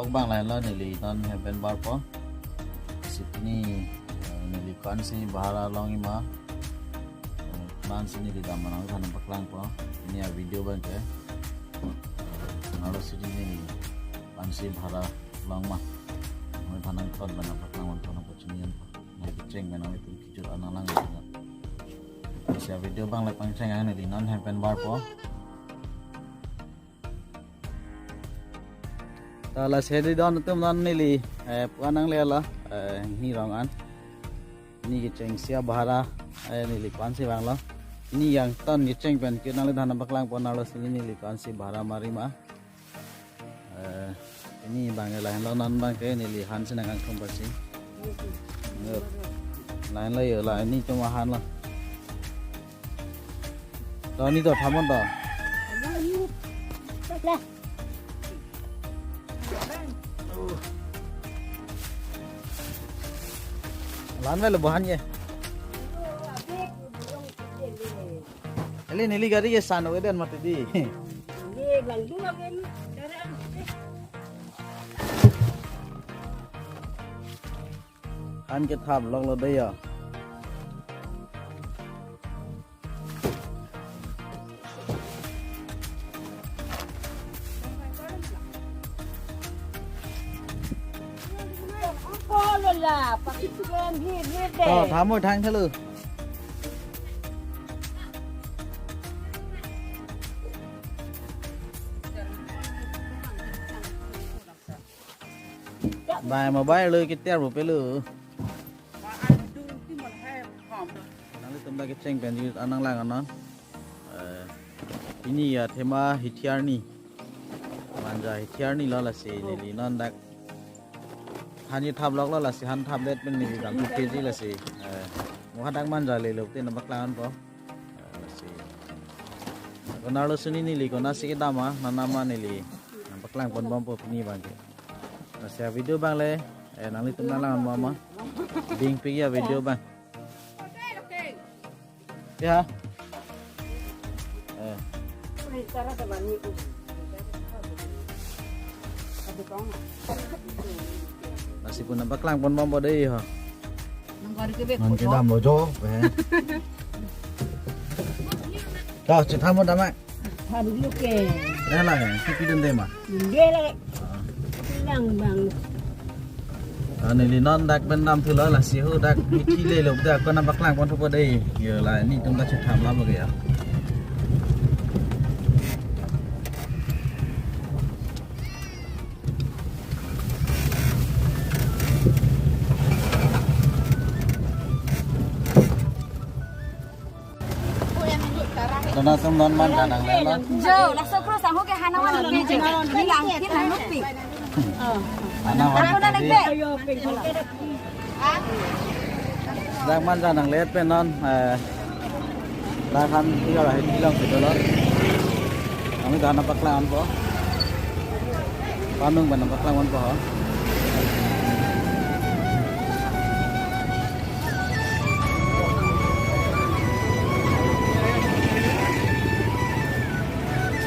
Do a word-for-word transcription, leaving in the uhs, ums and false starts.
Vlog abang lahenlo, neli non hem pen barpo. Lasi pini, eh, neli ko-ansi bhara longji ma, eh, ko-ansi neli dam ma nangli than paklangpo. Pini avideo abangke, eh, nalo si neli ko-ansi bhara long ma, nangli than nangton pen nangpaklang ponpo, nangpachini ponpo. Nangli kecheng pen nanglitum kejut an nanglang. Lasi avideo abang le pangcheng, neli non hem pen barpo. Ta lasi hedi don atum, non neli, eh, pu-an nanglelo, eh, ni rong an. Ni kechengsi abhara, eh, neli ko-ansi vanglo. Ni yang ton kecheng pen ke nangli than nangpaklangpo, nalo si neli ko-ansi bhara mari ma. Eh, pini abang lahenlo, non abangke neli hansi nangkangthum pasi. Yo. Lahenlo yo, la nelitum ahanlo. To ni to, thamon to. La-an avelo, bohan ye. Ele neli gari ke san ave den mati di. Ye, bang dua ke ni. Han kethap loklo dei ya. Ko lo la, pakisugan hir hir de. To, thamo thang thalo. Bai mobile lo kitia ro pelo. Nanglitum ta kecheng pen jut an nanglang anon. Eh, pini athema hithi arni. Manja hithi arni lo, lasi neli non dak han kethap loklo, lasi han thapdet pen neli dam thu keji lasi. Eh, mo hadak manja lelo te nangpaklang ponpo. Eh, lasi. Konarlo si neli ko-ansi kedam ma, nanam ma neli nangpaklang ponbompo pini abangke. Lasi avideo abang le, eh, nanglitum nanglang ma ma. Dingpi avideo abang. Ya. Eh. Lasi pu nangpaklang ponbompo dei ho. Nang kari ke bek. Nang kedam lo jo, eh. To, chethamo dam ma. Than dulu ke. Dah lah ya, si pidun dei ma. Dei lagi. Ah. Bilang bang. Ah, neli non dak pen dam thulo, lasi ho dak hithi lelo dak ko nangpaklang ponthupo dei. Yo la nelitum ta chetham la bagi ya. Dona tum non manja nanglelo. Jo, laso krus ang hoke hanawan ke je. Bilang kin hanukpi. Hanawan. Ako na nagbe. Dak manja nanglet pen non, eh, dak han tiga lah hithi long si dolo. Nangli than nangpaklang ponpo. Panung pen nangpaklang ponpo ho.